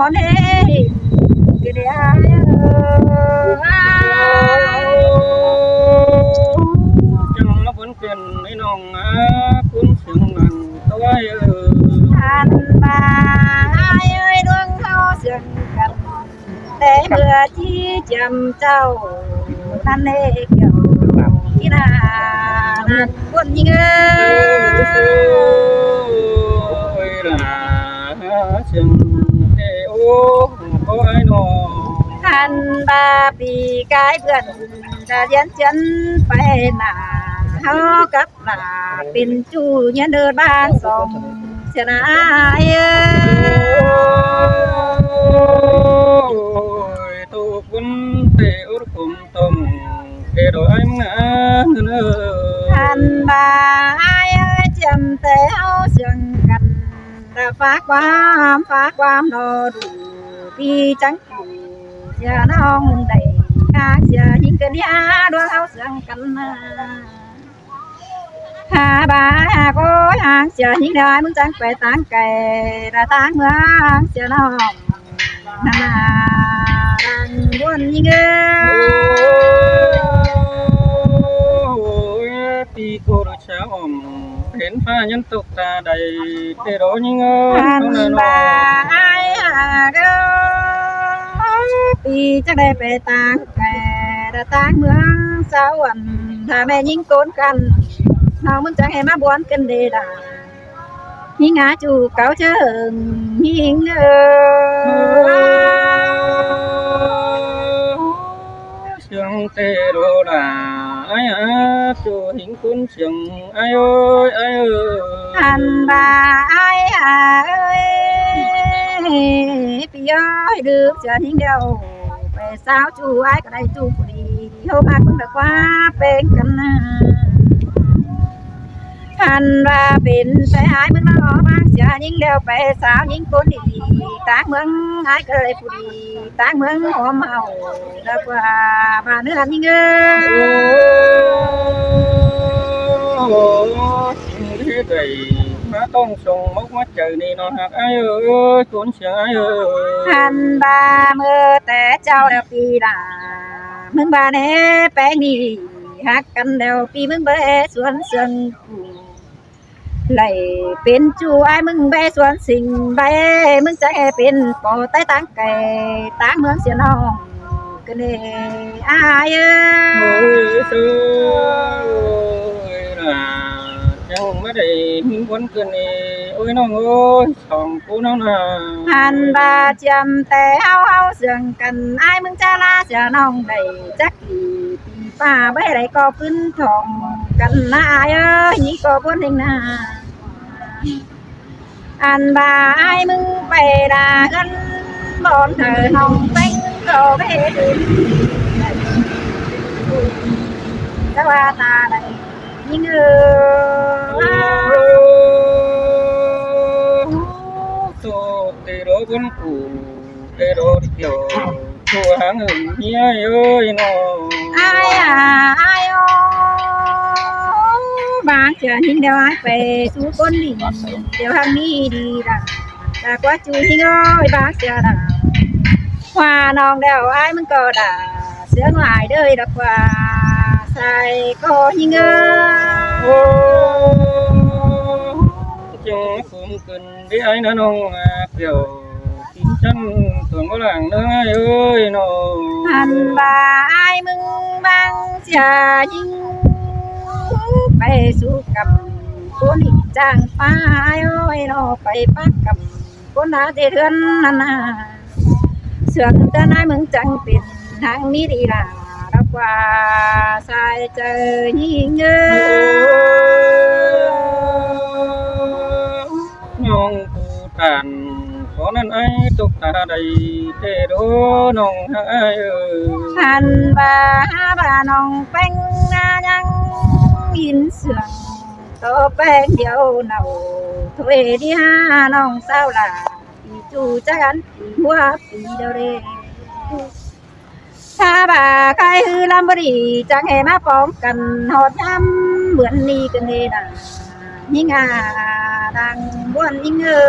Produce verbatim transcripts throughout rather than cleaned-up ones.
Ôn hê, kì đi ai ơ. Chăng nó vẫn cần mấy nòng á, cuốn sướng lặng tôi ơ. Hăn ba ai ơi, đuông hao sướng cần. Té mưa chi chăm châu, năn nê kiểu, kì nà, năn buôn nhí ngơ. Ôi là sướng tê ô, có ai nọ. Hăn ba bì cái vườn, đã diễn chân phải nà, hao cặp là pên chu nhớ đơ bang sông, sẽ nà ai ơ. Ôi, tô quân tê út cùng tông, tê đồ anh ngã ngơ. Hăn ba ai ơi, chăm tê hao sướng cần, đã phá quám, phá quám nó đủ, vì chẳng đủ, sẽ nó không đẩy, khác sẽ những cái đĩa đua hao sướng cần. Hả bà, hả cô, hả, sửa những điều ai muốn trắng phải táng kẻ, đã táng mưa, hả, sửa nó. Nà, nà, đang buôn những người. Ôi, pi cô đôi sao ỏm, đến pha nhân tộc ta đầy, tê đó những người. Hẳn bà ai hả gơ, pi chắc đây phải táng kẻ, đã táng mưa, sao ẩn, thả mẹ những cốn căn. Nó muốn trắng em má buôn cân đề đà. Hí ngã chủ cáo chớ hứng hí ngơ. Sướng tê đô đà ai á, chủ hính cún sướng ai ơi, ai ơi. Hẳn bà ai à ơi. Pi ơi, được sướng hính đâu. Phải sao chủ ai có đây chủ đi. Hô bác cũng đã qua bên cân. Hăn ba pên pé ái ꞌmướng ꞌnọ bang sia ꞌnhính ꞌlẹo pé sao ꞌnhính ꞌcốn đi, táng ꞌmướng ái ꞌcọ đảy phủ đi, táng ꞌmướng ꞌhôm ꞌháu, ꞌlẹo ꞌquá ba ꞌnứa ꞌnhính ơ. Ôi, đi đảy má tỏng sông mốc má chaư ꞌnị ꞌnọ ꞌhặc ái ơi, ꞌcốn sia ái ơi. Hăn ba ꞌmưa té chảu ꞌlẹo pi đa, ꞌmướng ba ꞌnê pé ꞌnị ꞌhặc căn ꞌlẹo pi ꞌmướng báu é suôn sương ꞌcụ. Đảy pên ꞌchu ái ꞌmướng báu é suôn sương báu, ꞌmướng chắng é pên ꞌpo tái táng kẻ, táng ꞌmướng sia ꞌnọng ꞌcọ ꞌnê ái ơi. Ôi, ơi là, chắng ꞌmá đảy ꞌmướng ꞌcọ ꞌnê, ôi ꞌnọng ơi. Song ꞌcốn ꞌnọng ꞌnạ. Hăn ba chiêm té ꞌháu ꞌháu sương căn ái ꞌmướng chá ꞌlạ sia ꞌnọng đảy chắc đi pi ꞌpa báu đảy ꞌcọ ꞌcứn thỏng căn ꞌnạ ái ơi, ꞌnhính ꞌcọ ꞌcốn ꞌnhính ꞌnạ. Hăn ba ái ꞌmướng pay đa ꞌhướn bón thở ꞌnọng ꞌpéng ꞌcọ báu đảy đi. Chá ꞌva ta đảy ꞌnhính ơ. Tô tê đô ꞌcốn ꞌcụ, tê đô đi kiẻo, tô háng ưn ꞌnhính ơi ơi ꞌnọ. Ái à, ái ơ. Bang sia ꞌnhính ꞌlẹo ái pay sú ꞌcốn đi, ꞌlẹo háng ꞌnị đi đa. Đa ꞌquá ꞌchu ꞌnhính ơi, bang sia đa. Hua ꞌnọng ꞌlẹo ái ꞌmướng ꞌcọ đa. Sướng ải đơi đa ꞌquá sai ꞌcọ ꞌnhính ơ. Chắng ꞌcốn ꞌcứn đi ái ꞌnạ ꞌnọng à, kiẻo kin chăn tuôn báu lăng ꞌnớ ái ơi ꞌnọ. Hăn ba ái ꞌmướng bang sia ꞌnhính pay sú căm ꞌcốn đi chắng ꞌpá ái ơi ꞌnọ, pay ꞌpá căm ꞌcốn ꞌnạ ꞌdệt ꞌhướn ꞌnặn ꞌnạ. Sướng ꞌtớ ái ꞌmướng chắng pên háng ꞌmí đi đa, ꞌlẹo ꞌquá sai chaư ꞌnhính ơ. ꞌNọng ꞌcú tản, có ꞌnặn ái tốc ta đảy tê đô ꞌnọng ꞌhặc ái ơi. Hăn ba, ba ꞌnọng ꞌpéng ꞌnạ ꞌnhắng ín sương, tô ꞌpéng điêu nảu, thôi đi ha ꞌnọng sao lạ. Pi ꞌchu chắc ăn pi ꞌhua pi đaư đê. Sa ba khai ꞌhứ ꞌlắm báu đi, chắng é ꞌmá póng căn ꞌhọt ꞌnhám bươn ꞌnị ꞌcọ ꞌnê đa. ꞌNhính à, đang buôn ꞌnhính ơ.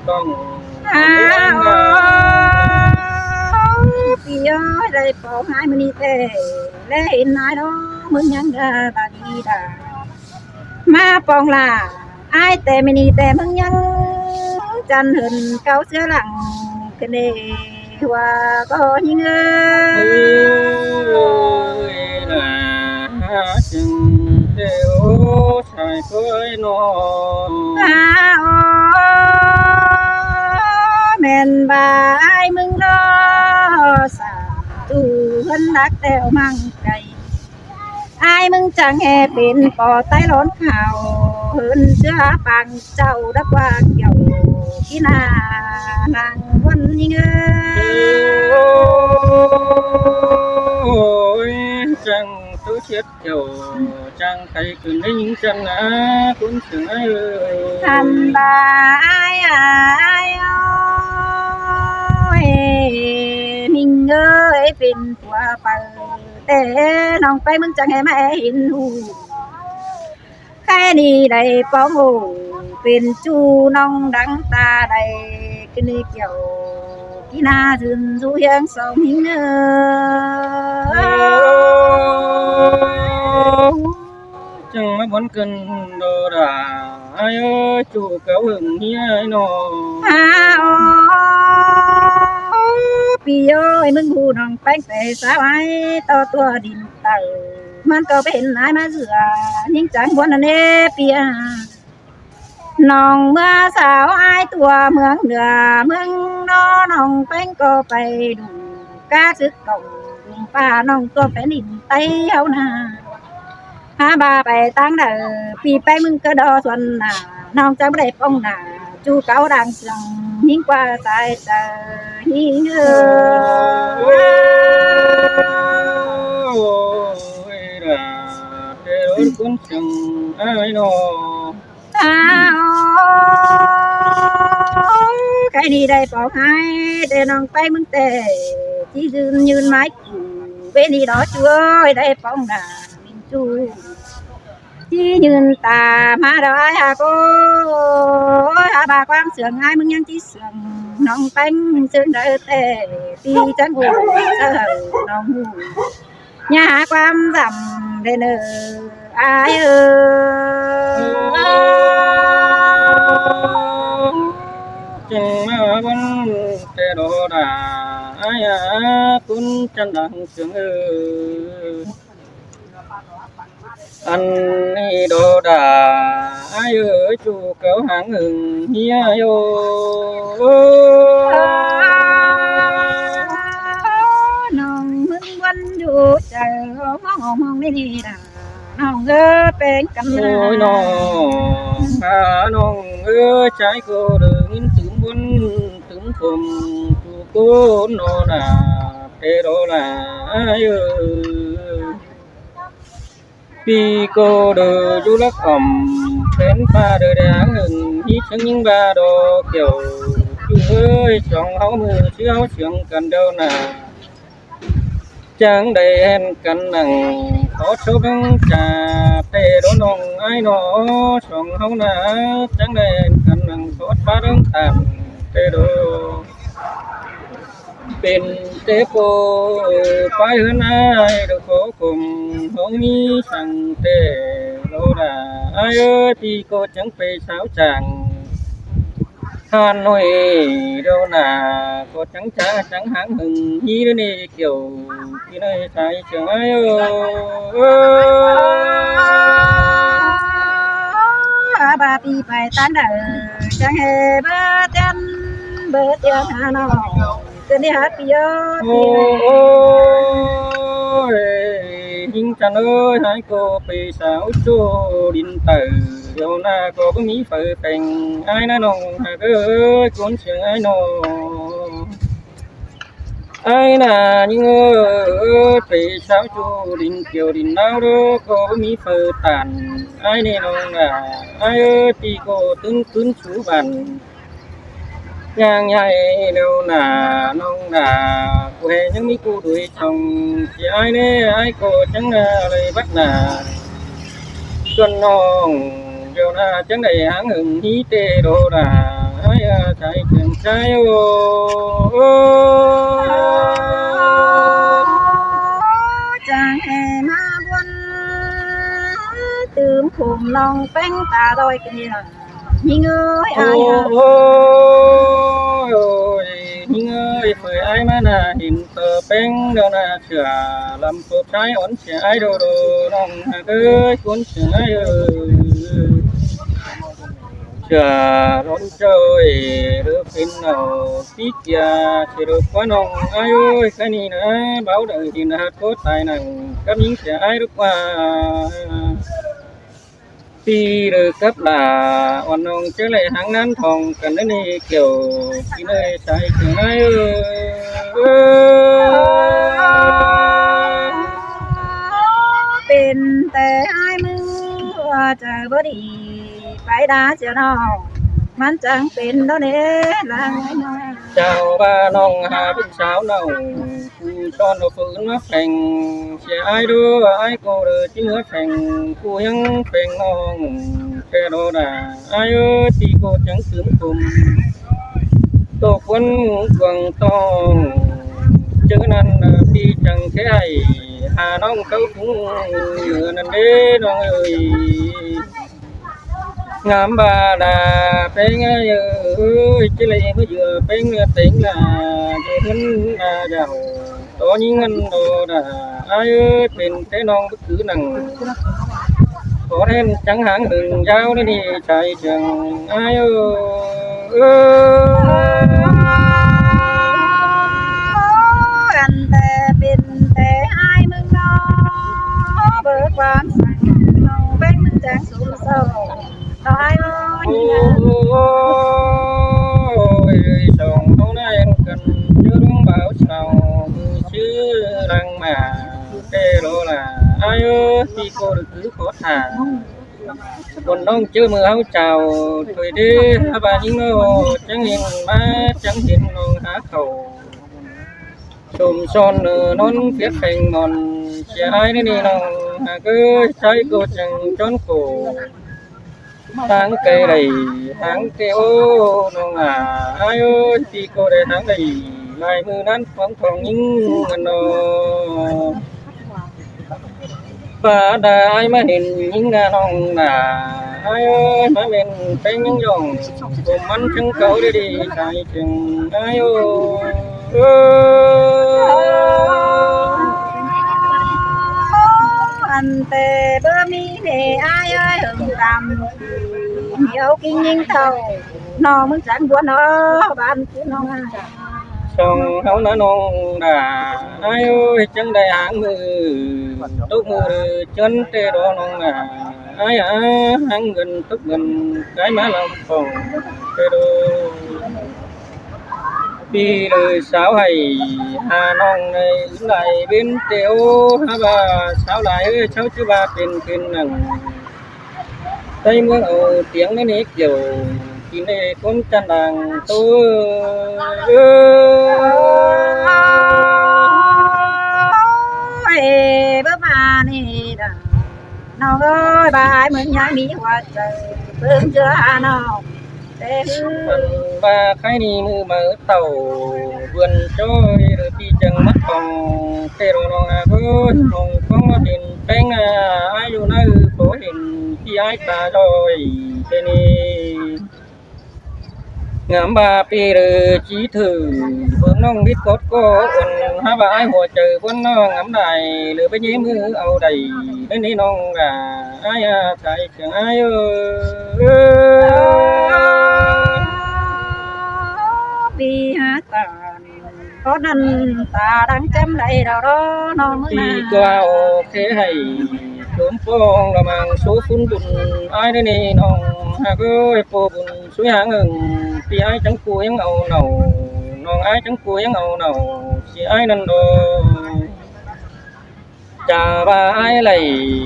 Tong. À, ôi, ôi, pí ơi, đảy pông ải ꞌmự ꞌnị ꞌtẹ, ꞌlẹo hên ải ꞌnớ ꞌmứng ꞌnhắng đa, đa đi đa. ꞌMá pông ꞌlạ, ải ꞌtẹ ꞌmự ꞌnị ꞌtẹ ꞌmứng ꞌnhắng, chăn hưn cáu ꞌsứa lăng, ꞌcọ ꞌnị ꞌhua ꞌcọ ꞌnhính ơi. Ôi, đa, chưng ꞌtẹ ꞌhụ sai ꞌtoi ꞌnọ. À, ôi, ꞌmen ꞌva ải ꞌmứng ꞌnọ, sa ꞌtụ ꞌhướn lắc ꞌtẹo ꞌmăng cay. Ải ꞌmứng chắng ꞌhê pên ꞌpo ꞌTáy lón khảu, hưn ꞌsứa pang chảu đắc ꞌva kiẻo, ꞌkí na lăng ꞌmuôn ꞌnhính ơi. Ôi, chắng ꞌtố chết kiẻo, chắng cay cứn ꞌnhính chăn ꞌnớ, ꞌcốn sương ải ơi. Hăn ꞌva ải à, ải ơi, ꞌmính ơi, pên ꞌpưa pay ꞌtẹ, ꞌnọng ꞌpéng ꞌmứng chắng ꞌhê ꞌmá ꞌhê hên ꞌhụ. Khay ꞌnị đảy pông ổ, pên ꞌchu ꞌnọng đăng ta đảy, ꞌcọ ꞌnị kiẻo, ꞌkí na dưn dú ꞌhiếng song ꞌnhính ơi. Chắng ꞌmá bón cơn đo đa, ải ơi, ꞌchu cáu hưng ꞌhía ải ꞌnọ. À, ôi, pí ơi, ꞌmứng ꞌhụ ꞌnọng ꞌpéng ꞌtẹ sáo ải ꞌto ꞌtưa đin tảu, ꞌmắn ꞌcọ pên ải ꞌmá dưa, ꞌnhính chắng bón ăn ꞌnê pí à. ꞌNọng ꞌmứa sáo ải ꞌtưa ꞌmướng ꞌnưa ꞌmướng ꞌnọ, ꞌnọng ꞌpéng ꞌcọ pay đu cá sứk cỏng, đu ꞌpá ꞌnọng ꞌtưa pên đin ꞌTáy ꞌháu ꞌna. Hả ꞌva pay ꞌtáng đaư, pí ꞌpéng ꞌmứng ꞌcọ đo suôn nả, ꞌnọng chắng báu đảy pông nả, ꞌchu cáu đang sương, ꞌnhính ꞌquá sai chaư, ꞌnhính ơi. Ôi, đa, ꞌtẹ ꞌlốn ꞌcốn sương ải ꞌnọ. À, ôi, khay ꞌnị đảy pông ải, ꞌtẹ ꞌnọng ꞌpéng ꞌmứng ꞌtẹ, ꞌchí dưn dưn ꞌmá cú, ꞌvến ꞌnị đó ꞌchu ơi, đảy pông đa, ꞌmính ꞌchu. ꞌChí dưn ta ꞌmá đó ải hả ꞌcọ, ôi, hả ꞌva ꞌquám sương ải ꞌmứng ꞌnhắng ꞌchí sương, ꞌnọng ꞌpéng sương đaư ꞌtẹ, pí chắng ꞌhụ, sa hảư ꞌnọng ꞌhụ. Nhá hả ꞌquám dăm đen ơ, ải ơ. Chắng ꞌmá bón ꞌtẹ đo đa, ải à, ꞌcốn chăn đang sương ơi. Ăn ꞌnị đo đa, ải ơi, ꞌchu cáu háng hưng ꞌhía ải ơi. ꞌNọng ꞌmứng bón dú chaư, ꞌmóng ꞌmóng ꞌmóng ꞌnị đa, ꞌnọng ơi, ꞌpéng căn ꞌnọng. Ôi, ꞌnọng à, ꞌnọng ơi, ꞌchái ꞌcọ đảy ꞌnghín tứm bón tứm khôm, ꞌchu ꞌcốn ꞌnọ đa, ꞌtẹ đo đa, ải ơi. Pí ꞌcọ đảy dú lắc ỏm, pên ꞌpá đảy đé háng hưng, ꞌhí chắng ꞌnhính ꞌva đo kiẻo. ꞌChu ơi, song ꞌháu ꞌmự ꞌchư ꞌháu sương căn đaư nả, chắng đảy hên căn nẳng, khót sốp ꞌnhắng cha, ꞌtẹ đo ꞌnọng ải ꞌnọ, song ꞌháu nả, chắng đảy hên căn nẳng, khót ꞌpá ꞌnhắng tản, ꞌtẹ đo. Pên ꞌtẹ ꞌpo, ơ, pay ꞌhướn ải, đảy khót khôm, ꞌhóng ꞌmí săng ꞌtẹ, đo đa, ải ơi, pí ꞌcọ chắng pay sáo chang Hà Nội, đo nả, ꞌcọ chắng chả chắng háng hưng, ꞌhí đé ꞌnị kiẻo, ꞌpí ꞌnị sai sương ải ơ. Hả ꞌva pí pay ꞌtáng đaư, chắng ꞌhê báu ꞌtiến, báu ꞌtiến Hà Nội. Cơn đi hả pí ơ, pí ơi. Ôi, ꞌhính chăn ơi, ải ꞌcọ pay sáo ꞌchu đin taư, điêu nả ꞌcọ báu ꞌmí phaư peng, ải nả ꞌnọng hảư ơi, ꞌcốn sương ải ꞌnọ. Ải nả ꞌnhính ơi, pay sáo ꞌchu đin kiẻo đin ꞌnáo đé, ꞌcọ báu ꞌmí phaư tản, ải ꞌnị ꞌnọng nả, ải ơi, pí ꞌcọ tứn tứn sú bản. Nhang nhai điêu nả, ꞌnọng nả, ꞌcọ ꞌhê ꞌnhắng ꞌmí ꞌcu đuổi chong, ꞌchí ải ꞌnị, ải ꞌcọ chắng nả, đảy bắt nả. Suôn ꞌnọng, điêu nả, chắng đảy háng hưng ꞌhí ꞌtẹ đo đa, Ai à, Sai Siêng Sai ơi. Chang ê ꞌmá ꞌbuôn tứm khum ꞌnọng ꞌpéng ta ꞌloi kia. ꞌNhính ơi, ai à. Ôi, ôi, ꞌnhính ơi, phơi ai ꞌmá ꞌna hên tơ ꞌpéng đaư ꞌna, sia ꞌlắm phốp sai ón sia ai đô đô, ꞌnọng ꞌhặc ơi, ꞌcốn sia ai ơi. Sia ꞌlón ꞌchoi, đu phên nảu pí kia, sia đu ꞌquá ꞌnọng ai ơi, ꞌkhạy ꞌnị ꞌna, báu đaư hên ꞌhặc ꞌcọ tai nẳng, cắp ꞌnhính sia ai đu ꞌquá. Pí đaư cắp lả, ón ꞌnọng ꞌchớ ꞌlạy háng ꞌnán thong căn ꞌnị kiẻo, kin ơi Sai Siêng Sai ơi. Pên té ai ꞌmứng ꞌva chaư báu đi, pay đa sia ꞌnọng, ꞌmắn chắng pên đó ꞌnê, lăng ai ꞌnọng. Chảu ꞌva ꞌnọng hả pên sáo ꞌnọng, ꞌcú son ꞌnọ phớn ꞌmá pheng, sia ai đô, ai ꞌcọ đaư ꞌchí ꞌmứa pheng, ꞌcú ꞌhiếng pheng ꞌnọng, khe đô đa, ai ơi, ꞌpi ꞌcọ chắng tứm khum, tô ꞌquán cuông tong, ꞌchớ ꞌnặn ꞌpi chắng khe hảy, hả ꞌnọng cáu ꞌcúng, ꞌnặn đê ꞌnọng ơi. Ngắm ꞌva đa ꞌpéng ai ơi, ꞌchớ ꞌlạy ꞌmá dưa ꞌpéng ꞌnưa téng lả, dưa ꞌhướn đa dảo, tó ꞌnhính ꞌngăn đô đa, ai ơi, pên té ꞌnọng báu cứ nẳng, có hên chắng háng hưng dáo ꞌnị, Sai Siêng Sai ơi. Ăn té pên té ai ꞌmứng ꞌnọ, báu ꞌquám săng ꞌnọng ꞌpéng ꞌmứng chắng sum sâu. Ôi, song ꞌháu ꞌnị ăn căn ꞌchớ ꞌlống báo sau, ꞌmự ꞌchư lăng ꞌmá, té ꞌlạ lả, ai ơi, ꞌpi ꞌcọ đaư cứ khó thả. Cuông ꞌnọng ꞌchớ ꞌmự ꞌháu chảu, thôi đê, hả ꞌva ꞌnhính ꞌnọ, chắng hên ꞌmá, chắng hên ꞌnọng hả khảu. Sum son ꞌnớ ꞌnón phiết pheng mòn, sia ai ꞌnị ꞌnọng, hả ꞌcọ sai ꞌcọ chắng chón khổ. Háng kê đảy, háng kê ô, ꞌnọng à, ai ơi, ꞌpi ꞌcọ đảy háng đảy, lai ꞌmự ꞌnặn phóng phóng ꞌnhính ꞌngăn ꞌnọ. Pá đa ai ꞌmá hên ꞌnhính ꞌna ꞌnọng ꞌna, ai ơi, ꞌmá mên ꞌpéng ꞌnhính dỏng, phôm ꞌmắn chắng cáu đê đi, Sai Siêng Sai ơi. Ăn té báu ꞌmí ꞌnê ai ơi, hưng tăm, hiếu kin ꞌnhính thảu, ꞌnọng ꞌmứng chắng ꞌbuôn ꞌnọ, ban ꞌchư ꞌnọng à. Song ꞌháu ꞌna ꞌnọng đa, ai ơi, chắng đảy háng ꞌmự, tốc ꞌmự ꞌchớn té đô ꞌnọng à. Ai à, háng ꞌngớn tốc ꞌngớn, cái ꞌmá lăm phỏng, té đô. ꞌPi đaư sáo hảy, hả ꞌnọng ꞌnị, lai bến té ô, hả ꞌva sáo lai ơi, sáo ꞌchư ꞌva pên pên nẳng. Tây ꞌmướng au tiếng ꞌnị ꞌnê kiẻo, kin ê ꞌcốn chăn đang tô. Ê, báu ꞌva ꞌnị đa. ꞌNọng ơi, ꞌva ai ꞌmướng ꞌnhá ꞌmí hua chaư, bớng ꞌchưa hả ꞌnọng. Té ꞌhứ ăn ꞌva ꞌkhạy ꞌnị ꞌmự máư tảu, bươn ꞌchoi đaư ꞌpi chắng mắc khong, té ꞌlạ ꞌnọng à ơi, ꞌnọng khong ꞌmá hên ꞌpéng à, ai dú ꞌnặn ư, báu hên ꞌpi ai ta ꞌchoi, té ꞌnị. Ngắm ꞌva ꞌpi đaư ꞌchí thử, bớng ꞌnọng đít cót ꞌcọ uôn, hả ꞌva ai hua chaư ꞌbuôn ꞌnọng ngắm đảy, đaư báu ꞌnhé ꞌmự au đảy, ꞌnị ꞌnọng à, ai à, Sai Siêng Sai ơi. ꞌPi hả ta, có ꞌnặn ta đang chăm đảy đao đó ꞌnọng ꞌmướng ꞌpi ꞌna. Tua ô khé hảy, chốm pong lỏ mang số phun bun, ai đê ꞌnị ꞌnọng hả ơi, pô bun sui háng ưng, ꞌpi ai chắng ꞌcú ꞌhiếng au nảu, ꞌnọng ai chắng ꞌcú ꞌhiếng au nảu, sia ai ꞌnặn đô. Chả ꞌva ai đảy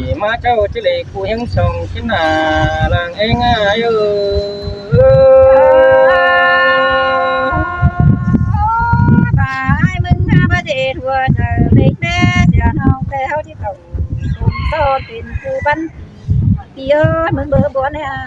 ꞌmá ꞌchạu ꞌchí đảy ꞌcú ꞌhiếng song ꞌchí nả lăng ꞌéng ai ơi. ꞌVa ai ꞌmướng ꞌna báu ꞌdệt hua chaư đảy ꞌmé sia ꞌnọng té ꞌháu ꞌchí tổng sum so pên ꞌcú bắn. ꞌPi ơi, ꞌmướng báu ꞌbuôn ꞌnê à.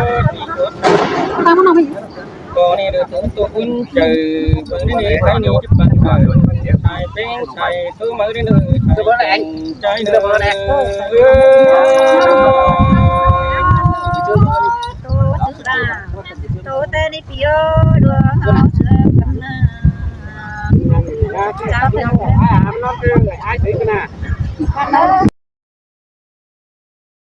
Tăng nó mày. Có nên được tốn tô phun trời, bưng đến đây cái này chứ bằng cả. Sai bên sai cứ mới đến đây, sai bên trái nữa. Tô tê đi piu đua hao sơ. Chào thầy.